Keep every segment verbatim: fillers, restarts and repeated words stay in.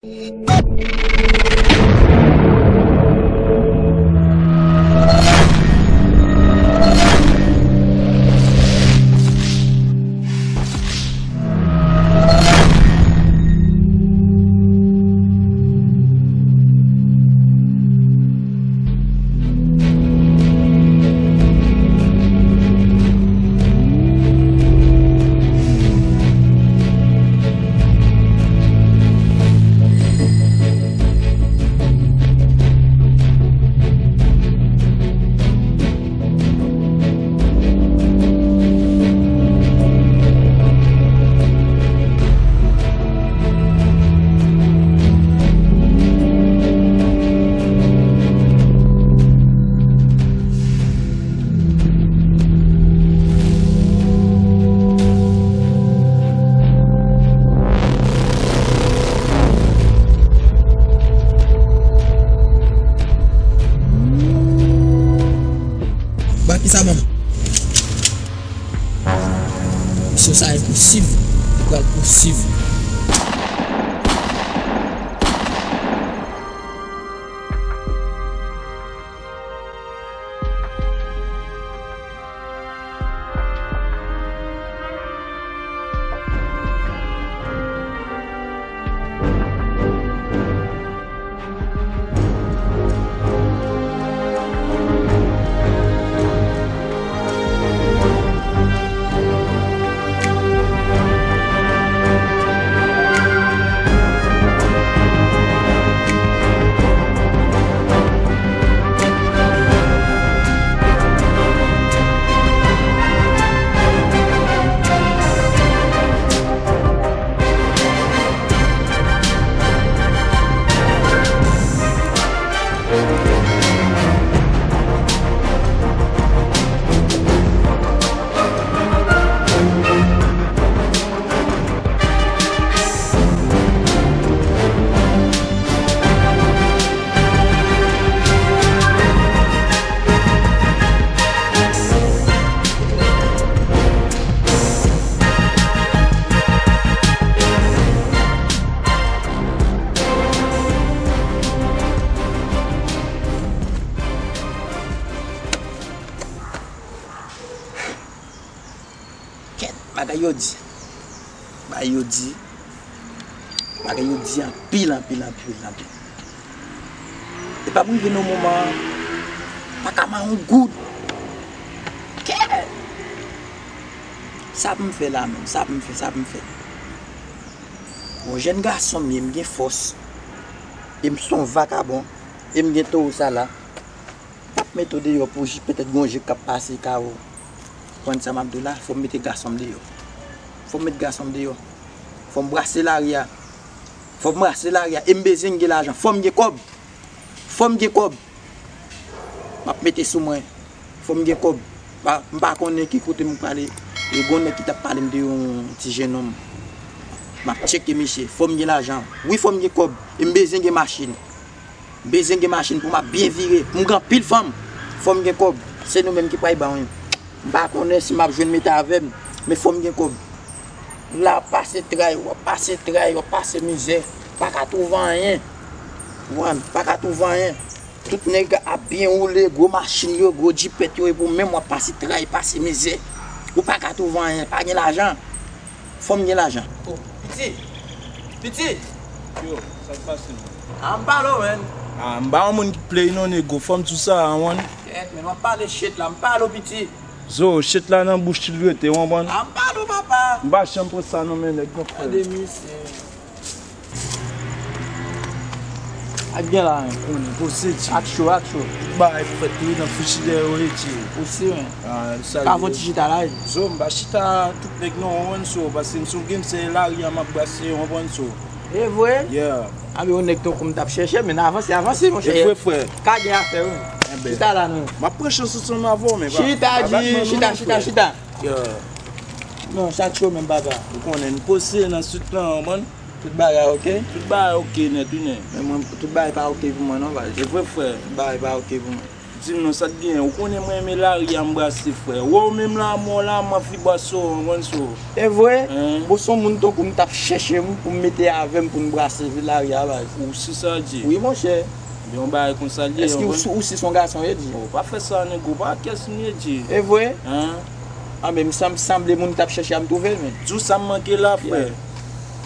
Ba kisa ban m? Misyon sa enposib. Li pral posib. Kèt, bagay yo di. Bagay yo di. Bagay yo di anpil, anpil, anpil, anpil. Epi ap rive nan moman an, pa ka mare yon goud. Kèt! Sa pou m fè la menm, sa pou m fè, sa pou m fè. Yon jèn gason m ye, m gen fòs. E m se yon vakabon. E m gen towo sa la. M ap mete w deyò pou jis petèt gon je k ap pase ka ou konprann sa m ap di w la. Fò m mete gason m deyò. Fò m mete gason m deyò. Fò m brase lari a. Fò m brase lari a. E m bezwen gen lajan. Fò m gen kòb. Fò m gen kòb. M ap mete sou mwen. Fò m gen kòb. Pa, m pa konnen ki kote m prale. E gon nèg ki t ap pale m de yon ti jennonm. M ap tcheke misye. Fò m gen lajan. Wi, fò m gen kòb. E m bezwen gen machin. M bezwen gen machin pou m ap byen vire, pou m gen anpil fanm. Fò m gen kòb. Se nou menm ki pral ba mwen. M pa konnen si m ap jwenn mete avè m, men fò m gen kòb. La w ap pase tray, w ap pase tray, w ap pase mizè. Pa ka twouve anyen. Ou konprann? Pa ka twouve anyen. Tout nèg ap byen woule, gwo machin yo, gwo jipèt yo, epi w menm w ap pase tray, pase mizè. Ou pa ka twouve anyen, pa gen lajan. Fò m gen lajan. Oh, piti! Piti! Yo, sa k pase, man? Ah, m pale w, man. Ah, m pa yon moun ki play non, nego. Fò m di w sa, a, man. Kèt, men m ap pale shit la, m pale w, piti. Zo, shit la nan bouch li rete, w konprann? Ah, m pale w, papa. M pa janm pran sa non, men nèg, non, frè. Gade misye. Ak gen la, men, konnen, pose, tchè. Ak cho, ak cho. Tout bagay fèt wi nan frichidè yo ye, tchè. Pose, men. Ah, sa ka fon ti chita la, wi. Zo, m pa chita tout nèg non, w konprann, so, paske m sou game, se lari a m ap brase, w konprann, so. E vre? Yeah. A, men yon nèg tankou m t ap chèche, men avanse, avanse, monchè. E vre, frè. Ka gen afè, wi. Enben. Chita la, non. M ap pran chans ansanm avè w, men pa, chita, pa bat di, man, chita, non, chita, frè. Chita. Yeah. Non, chak cho menm, papa. Ou konnen, n pose nan swit lan, w konprann? Tout bagay oke? Tout bagay oke nèt wi nèg. Men mwen, tout bagay pa oke pou mwen non, baz. E vre, frè? Tout bagay pa oke pou mwen. Di m non, sa t genyen? Ou konnen mwen renmen lari a, m brase, frè. Wè w menm la, mò la, m ap vibwaso, w konprann so. E vre? Hein? Bon, se yon moun tankou m t ap chèche m pou m mete avè m pou n brase lari a, baz. Ou si sa, Dji? Wi, monchè. Ebyen, yon bagay konsa l ye, w konprann? Èske ou si, ou si se yon gason, ye, Dji? Oh, pa fè sa, nèg, ou pa kès m ye, Dji. E vre? Hein? Anben, m sanm-, sanble moun k t ap chèche a, m twouve l, men. Di w sa m manke la, frè. Yeah.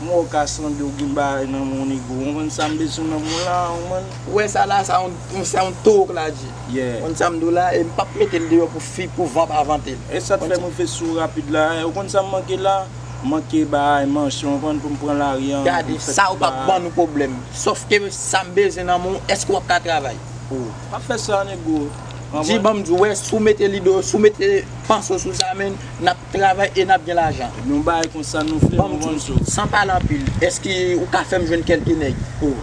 M wè w ka sanble w gen bagay nan men w, nèg, ou konprann sa m bezwen nan men w la, ou konprann? Ou wè sa la, sa yon, sa yon towok la, Dji. Yeah. Ou konn sa m di w la, e m p ap mete l deyò pou fi, pou van pa vante l. E sa k fè m rive sou w rapid la, ou konn sa m manke la? M manke bagay manch, ou konprann, pou m pran lari an, pou m fè tout bagay. Gade, sa ou p ap ban nou pwoblèm. Sòf ke sa m bezwen nan men w, èske w ap ka travay? Oh, pa fè sa, nèg, ou konprann? Di ban m di w, wè, si w mete lide w, si w mete panse w sou sa, men, n ap travay e n ap gen lajan. Ebyen, yon bagay konsa nou fè, ban m di w, san pale anpil, èske ou ka fè m jwenn kèlke nèg? Oh,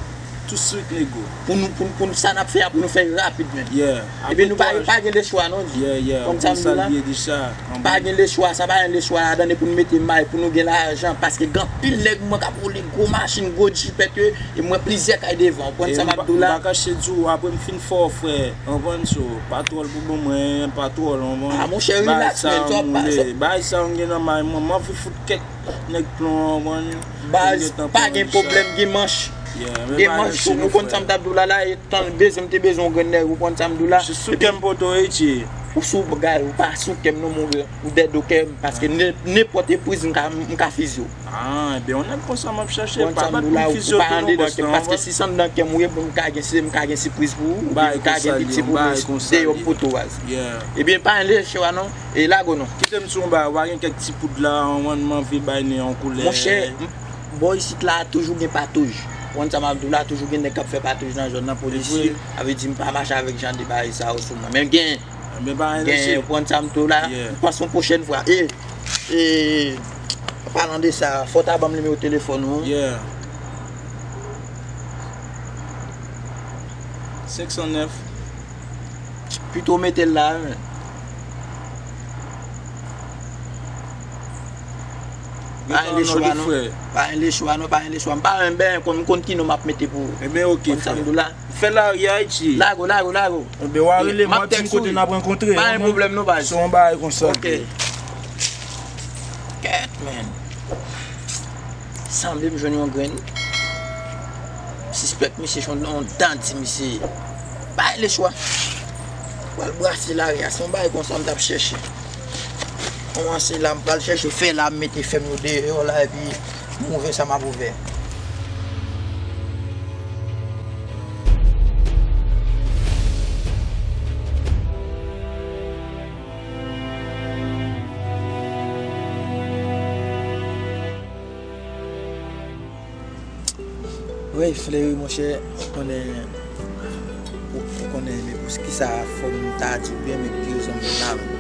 tousuit, nego. Pou nou, pou, pou nou, sa n ap fè a, pou nou fè l rapid menm. Yeah. Ebyen, nou pa, pa gen lechwa, non, Dji. Yeah, yeah. Konn sa m di w la? Pa gen lechwa, sa pa gen lechwa ladan, e pou nou mete may, pou nou gen lajan, paske gen anpil nèg mwen k ap woule gwo machin, gwo jipèt yo, e mwen plizyè kay devan, ou konn sa m ap di w la? M pa kache di w, apre m fin fè w, frè, ou konprann so, pa twòl pou bon mwen, pa twòl, ou konprann? Ah, monchè, relax, man, twòp pa sa. Bagay sa yo m gen nan may mwen, m anvi fout kèk nèg plon, ou konprann? Baz, pa gen pwoblèm, gen manch. Gen manch, ou konn sa m t ap di w la, la, e tan bezwen, m te bezwen yon grenn nèg, ou konn sa m di w la. Sou kè m poto, Richie. Ou sou bagay, ou pa sou kè m non, mon gran. Ou dèyè do kè m, paske nen-, nenpòt epriz m ka, m ka fizye w. Ah, ebyen, yon nèg konsa m ap chèche, pa bat pou fizye w tou non, bòs, non, paske si se anndan kè m ou ye, m ka gen, m ka gen sipriz pou ou, ou ka gen piti pou ou deyò poto a. Ebyen, pa anyen lechwa non, e lago non. Kite m sou yon bagay, ou pa gen kèk ti poud la, ou konn, m anvi bay nen yon koulè. Monchè, m-, bò isit la, toujou gen patouj. Ou konn sa m ap di w la, toujou gen nèg k ap fè patouj nan zòn nan, polisye, sa vle di m pa mache avèk jan de bagay sa yo sou mwen. Men gen, Ebyen, pa gen, ou konn sa m di w la, m panse yon pwochèn fwa. E, e, an palan de sa, fò w ta ban m nimewo telefòn ou. Yeah. Senk san nèf. Pito w mete l la, men. Pa gen lechwa non. Pa gen lechwa non, pa gen lechwa. M pa menm byen konn, m konn ki non m ap mete pou ou. Ebyen, oke, frè. Konn sa m di w la. Fè lari a, Richie. Lago, lago, lago. Ebyen, w a rele m, w a di m kote n ap rankontre. Pa gen pwoblèm non, baz. Se yon bagay konsa. Ok. Kèt, man. Sanble m jwenn yon grenn. Sispèk misye se yon, yon dandi misye. Pa gen lechwa. Pral brase lari a, se yon bagay konsa m t ap chèche. Kòmanse la, m pral chèche fè la, m mete fè m yo deyò la, epi m ouvè sa m ap ouvè. Wi, Fleri, monchè, ou konnen, ou, ou konnen, men poukisa fò m ta di w byen, men ki rezon m vin la menm?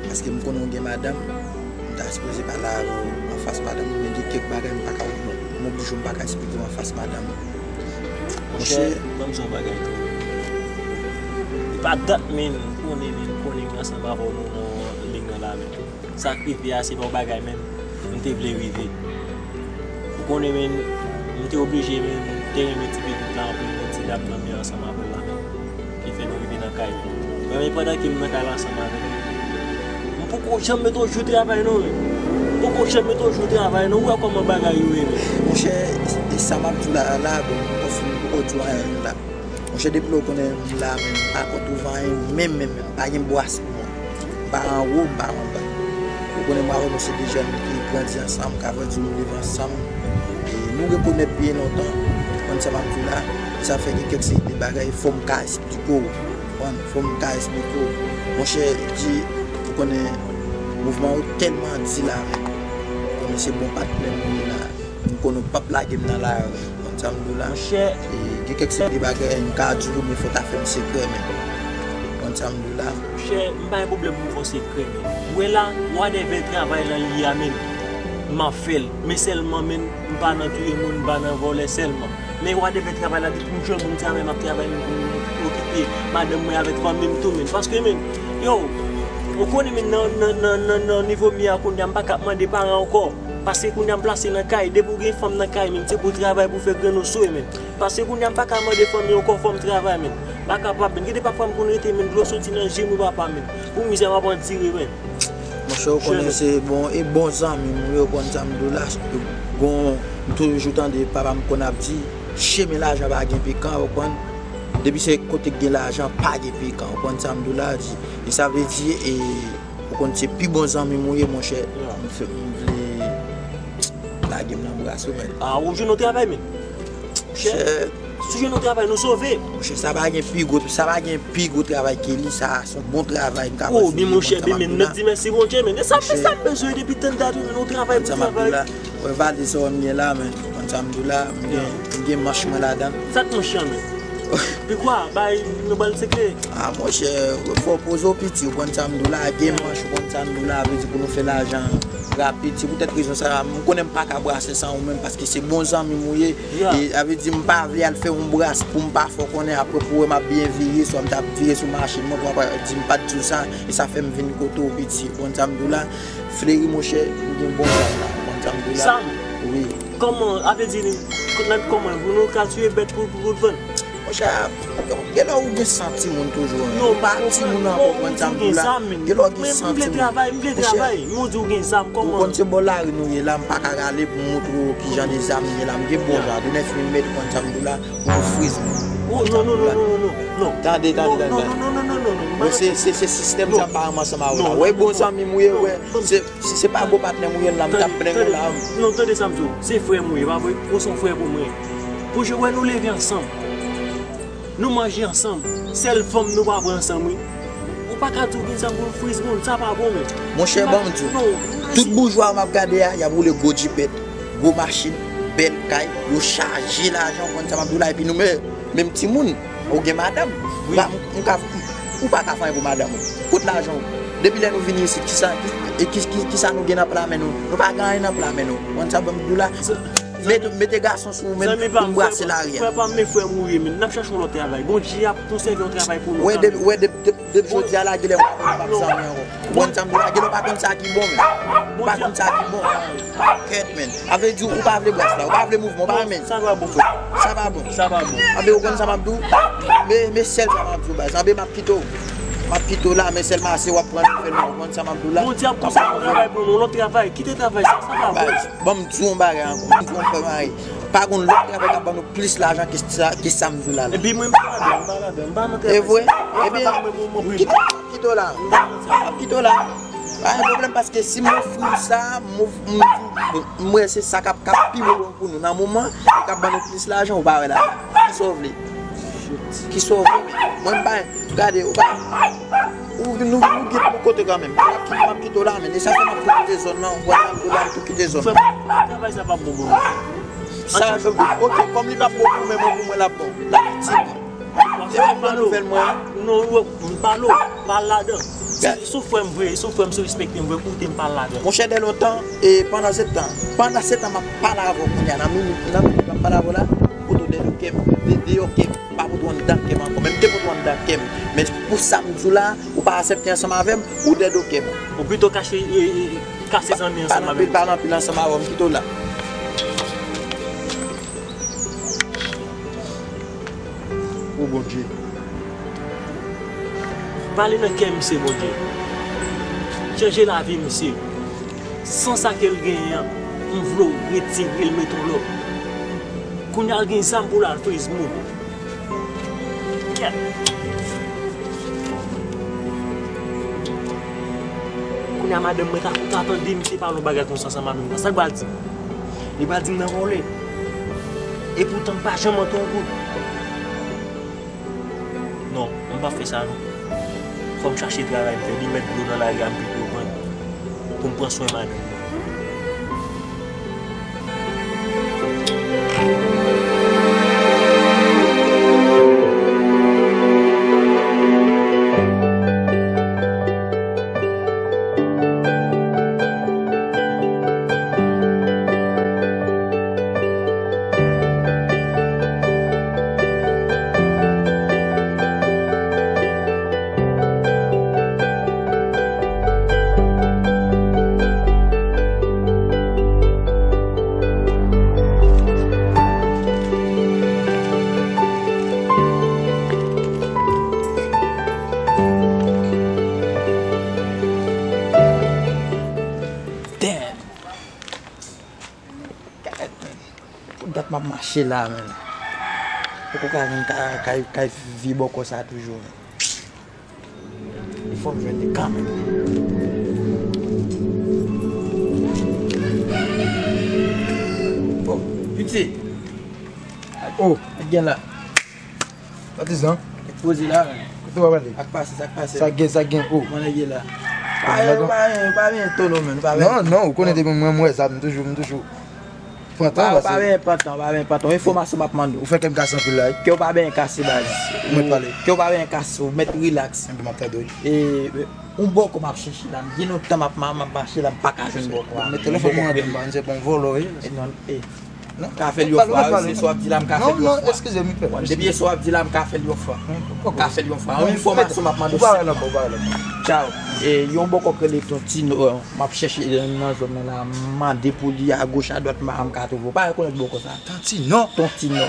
Paske m konnen w gen madanm, m ta sipoze pale avè w anfas madanm mwen, men gen kèk bagay m pa ka, m oblije m pa ka eksplike w anfas madanm mwen. Monchè, ban m di w yon bagay tou. E pa dat, men, m konnen, men, m konnen m ansanm avè w, nou nan liy nan la, men. Sa k rive a, se pa yon bagay menm m te vle rive. Ou konnen, men, m te oblije, men, m te renmen ti pitit la anpil, men ti dam nan, men ansanm avè l la, men, ki fè nou rive nan kay. Men, men pandan ke m nan kay la ansanm avè l, m poko janm mete yon jou travay non, men. M poko janm mete yon jou travay non. Ou wè kòman bagay yo ye, men. Monchè, e sa m ap di w la, la, bon, m poko fin, m poko di w anyen la. Monchè, depi lè w konnen m la, men m pa kont ou vanyen menm, menm, menm. M pa gen bwa sou mwen. M pa anwo, m pa anba. Ou konnen mwen avè w se de jèn ki grandi ansanm, ka fè di nou leve ansanm. E nou rekonèt byen lontan. Ou konn sa m ap di w la. E sa fè gen kèk seri de bagay, fò m ka eksplike w. Ou konprann? Fò m ka eksplike w. Monchè, di, ou konnen mouvman yo tèlman di la, men. Ou konnen se bon patnè m ye la. M konnen w p ap lage m nan lari. Konn sa m di w la. Monchè. E, gen kèk seri de bagay m ka di w, men fò w ta fè m sekrè, men. Konn sa m di w la. Monchè, m pa gen pwoblèm pou m fè w sekrè, men. Ou wè la, whatever travay lan li ye a, men. M ap fè l. Men sèlman, men, m pa nan touye moun, m pa nan vòlè sèlman. Men whatever travay la, depi m jwenn moun travay, m ap travay, men pou m okipe madanm mwen avèk fanmi m tou, men. Paske, men, yo, ou konnen, men, nan, nan, nan, nan, nan nivo m ye a kounye a, m pa ka ap mande paran ankò. Paske kounye a m plase nan kay, depi w gen fanm nan kay, menm se pou travay pou fè grenn oswe, menm. Paske kounye a m pa ka mande fanmi ankò fò m travay, menm. M pa kapab, menm. Gen de pafwa m konn rete, menm, dlo soti nan je m, papa, menm. Pou mizè m ap andire, menm. Monchè, ou konnen se bon, e bon zanmi m, ou konn sa m di w la, bon, m toujou tande papa m konn ap di, chemen lajan pa gen pikan, ou konn. Depi se kote k gen lajan, pa gen pikan, ou konn sa m di w la, di. E sa vle di, e, ou konn se pi bon zanmi m ou ye, monchè. M fè, m vle lage m nan bras ou, menm. Ah, ou jwenn yon travay, menm. Monchè, si w jwenn yon travay, nou sove. Monchè, sa pa gen pi gwo, sa pa gen pi gwo travay ke li, sa, se yon bon travay, m ka panse. Oh, men monchè, men, men, n ap di mèsi Bondye, men. E sa, sa m bezwen depi tann dat, men, yon travay pou travay. Wè, valiz sa w wè m gen la, men. Konn sa m di w la, m gen, m gen manch mwen ladan. Sa k manch lan, men? Pi kwa, bay, nou ba l sekre. Ah, monchè, fò w poze w piti, ou konn sa m di w la, gen manch, ou konn sa m di w la, vle di pou nou fè lajan rapid. Se poutèt rezon sa a, m konnen m pa ka brase san ou menm, paske se bon zanmi m ou ye. E, sa vle di, m pa vle al fè yon bras pou m pa fè w konnen, apre pou w wè m ap byen vire, swa m t ap vire sou machin mwen, pou w ap di m pa t di w sa, e sa fè m vin kote w piti, ou konn sa m di w la. Fleri, monchè, m gen bon zam la, ou konn sa m di w la. Zam? Wi. Kòman, sa vle di, nan kòman, pou nou ka tiye bèt pou, pou, pou vann? Monchè, gen lè ou gen san timoun toujou, non, ou pa timoun ankò, ou konn sa m di w la. Gen lè ou gen san timoun. Mwen, m vle travay, m vle travay. Men ou di ou gen zam, kòman? Ou konn se bò lari nou ye la, m pa ka rale pou m montre w kijan de zam m gen la. M gen bon zam, de nèf milimèt, ou konn sa m di w la, pou nou friz. Oh, non, non, non, non, non, non. Tande, tande, tande, tande. Non, non, non, non, non, non. Se, se, se sistèm sa m pa renmen ansanm avè w la. Wè, bon zanmi m ou ye, wè. Se Si se pa bon patnè m ou ye la, m t ap plenn ou la. Non, tande sa m di w. Se frè m ou ye, pa vre? Ou se yon frè pou mwen. Pou je wè nou leve ansanm. Nou manje ansanm. Sèl fanm nou pa pran ansanm, wi. Ou pa ka di w gen zam pou friz moun, sa pa bon, men. Monchè, ban m di w. Tout boujwa m ap gade a, y ap woule gwo jipèt, gwo machin, bèl kay, yo chaje lajan, ou konn sa m ap di w la, epi nou menm, menm timoun. Ou gen madanm. Wi. M, m ka, ou pa ka fè anyen pou madanm ou. Kot lajan ou? Depi lè nou vini isit, kisa, ki, e ki, ki, kisa nou gen nan pla men nou? Nou pa gen anyen nan pla men nou. Ou konn sa ban m di w la? Mete, mete gason sou ou menm pou m brase lari a. Frè pa m, men frè m ou ye, men n ap chache yon lòt travay. Bondye ap konsève yon travay pou nou kanmenm. Wè, depi, wè, depi, depi, depi jodi a la, genlè m p ap zanmi ankò. Ou konn sa m di w la, genlè w pa konn sa ki bon, men. Ou pa konn sa ki bon. Kèt, men. A vle di, ou pa vle bras la, ou pa vle mouvman, ou pa renmen. Sa pa bon. Sa pa bon. Sa pa bon. Anben, ou konn sa m ap di w? Men, men sèl sa m ap di w, baz. Anben, m ap kite w. M ap kite w la, men sèlman se w ap pran nouvèl mwen, ou konn sa m ap di w la. Bondye ap konsève yon travay pou nou, lòt travay. Kite travay sa, sa pa bon. Baz, ban m di w yon bagay ankò. Ban m di w yon bagay. Pa gon lòt travay k ap ban nou plis lajan ke sa, ke sa m di w la, la. Epi mwen, m pa ladan, m pa ladan, m pa nan travay sa. E vre? Ebyen, kite, kite w la. M ap kite w la. Pa gen pwoblèm, paske si m ofri w sa, m of-, m, m wè se sa k ap, k ap pi bon pou nou nan moman, e k ap ban nou plis lajan, ou pa wè la. Kisa w vle? Kisa w vle? Mwen, m pa, gade, ou pa, ou, nou, nou gen pou kote kanmenm. M ap kite, m ap kite w la, men, e sa fè m ap tou kite zòn nan, ou wè m ap tou, m ap tou kite zòn nan. Frè m, travay sa p ap bon pou mwen. Sa, ok, kòm li p ap bon pou mwen, mwen, pou mwen l ap bon. L ap itil mwen. Se pa pran nouvèl mwen. Non, ou wè, m pale w, pa al ladan. Si, si w frè m vre, si w frè m, si w respekte m vre, koute m, pa al ladan. Monchè, dè lontan, e pandan se tan, pandan se tan, m ap pale avè w kounye a, nan minit, nan minit, m ap pale avè w la, m pote w deyò kè m, de-, deyò kè m, m pa pote w anndan kè m ankò, men m te pote w anndan kè m. Men pou sa m di w la, ou pa aksepte ansanm avè m, ou deyò kè m. Ou pito kache, e, e, e, kase zanmi ansanm avè m. Pa nan pil, pa nan pil ansanm avè m, kite w la. O Bondye. Pale nan kè misye, Bondye. Chanje lavi misye. San sa ke l genyen an, m vle w retire l, mete w lòt. Kounye a l gen zam pou l al friz moun. Kèt. Kounye a madanm mwen ta, ta tande misye pale yon bagay konsa ansanm avè m. Sa l pral di m? Li pral di m nan vòlè. Epoutan m pa janm antre yon goud. Non, m p ap fè sa non. Fò m chache travay m fè, li mèt dlo nan lari a, m pito pran, pou m pran swen madanm mwen. Che la, men. Poko ka jwenn ka- kay kay vye bòkò sa toujou, men. Li fò m jwenn li kanmenm. Oh, piti. Oh, gen la. Patizan. Poze la, men. Kote w ap ale? Ak pase, sa k pase? Sa gen, sa gen. Oh. Mwen nèg la. Pa pa pa pa tono, men. Pa non, non, ou konnen depi mwen mwen zam toujou, m toujou. Pantan, pa pa ben pantan, pa ben pantan. Enfòmasyon m ap mande w. Ou fè kè m kase anpil la wi. Kè w pa ben kase baz. Ou mèt pale. Kè w pa ben kase, ou mèt rilaks. Enben m ap tande wi. E yon bòkò m ap chèche la. M gen lontan m ap m ap mache la, m pa ka jwenn bòkò a. Mete telefòn mwen an, m pa se bon vòlò wi. E non, e. Non. Ka fè l yon fwa, se sa w ap di la, m ka fè l yon fwa. Non, non, eskize m, pè. Depi se sa w ap di la, m ka fè l yon fwa. M ka fè l yon fwa. Yon enfòmasyon m ap mande w. Ou pa wè lanmò, ou pa wè lanmò. Tchaw. E yon bòkò k rele Ton Tino. M ap chèche nan zòn nan la, m mande pou li agoch adwat, m pa janm ka twouve. Ou pa rekonèt bòkò sa? Tantino. Tontino.